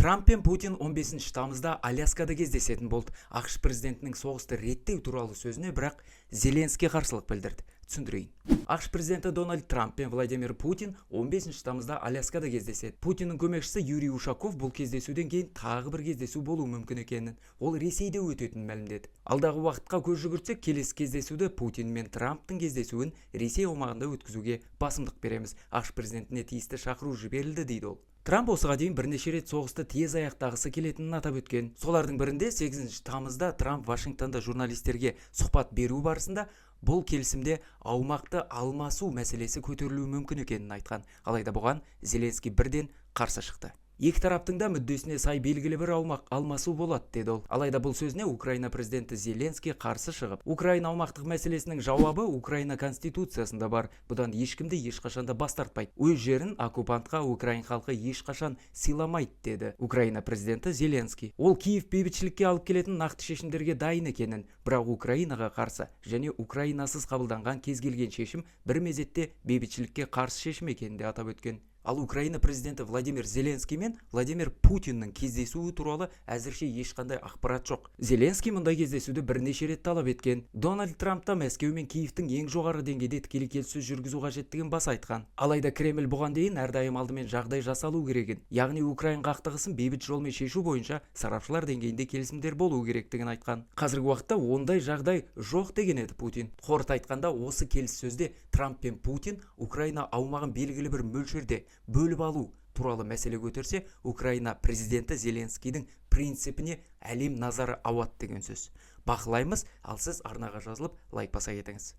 Трамп пен Путин 15 тамызда Аляскада кездесетін болды. АҚШ президентінің соғысты реттеу туралы сөзіне бірақ Зеленский қарсылық білдірді. Түсіндірейін. АҚШ президенті Дональд Трамп пен Владимир Путин 15 тамызда Аляскада кездеседі. Путиннің көмекшісі Юрий Ушаков бұл кездесуден кейін тағы бір кездесу болуы мүмкін екенін, ол Ресейде өтетінін мәлімдеді. Алдағы уақытқа көз жүгіртсек, келесі кездесуді, Путин мен Трамптың кездесуін, Ресей аумағында өткізуге басымдық береміз. АҚШ президентіне тиісті шақыру жіберілді, дейді ол. Трамп осыға дейін бірнеше рет соғысты тез аяқтағысы келетінін атап өткен. Солардың бірінде 8 тамызда Трамп Вашингтонда журналистерге сұхбат беру барысында бұл келісімде аумақты алмасу мәселесі көтерілуі мүмкін екенін айтқан. Алайда бұған Зеленский бірден қарсы шықты. Екі тараптың да мүддесіне сай белгілі бір аумақ алмасу болады, деді ол. Алайда бұл сөзіне Украина президенті Зеленский қарсы шығып, Украина аумақтық мәселесінің жауабы Украина конституциясында бар. Бұдан ешкім де ешқашан да бас тартпайды. Өз жерін оккупантқа украин халқы ешқашан сыйламайды, деді Украина президенті Зеленский. Ол Киев бейбітшілікке алып келетін нақты шешімдерге дайын екенін, бірақ Украинаға қарсы және Украинасыз қабылданған кез келген шешім бір мезетте бейбітшілікке қарсы шешім екенін де атап өткен. Ал Украина президенті Владимир Зеленский мен Владимир Путиннің кездесуі туралы әзірше ешқандай ақпарат жоқ. Зеленский мұндай кездесуді бірнеше рет талап еткен. Дональд Трамп та Мәскеу мен Киевтің ең жоғары деңгейде тікелей келіссөз жүргізу қажеттігін баса айтқан. Алайда Кремль бұған дейін әрдайым алдымен жағдай жасалу керегін, яғни украин қақтығысын бейбіт жолмен шешу бойынша сарапшылар деңгейінде келісімдер болуы керектігін айтқан. Қазіргі уақытта ондай жағдай жоқ деген еді Путин. Қорыта айтқанда, осы келіссөзде Трамп пен Путин Украина аумағын белгілі бір мөлшерде бөліп алу туралы мәселе көтерсе, Украина президенті Зеленскийдің принципіне әлем назары ауады деген сөз. Бақылаймыз, ал сіз арнаға жазылып, лайк баса кетіңіз.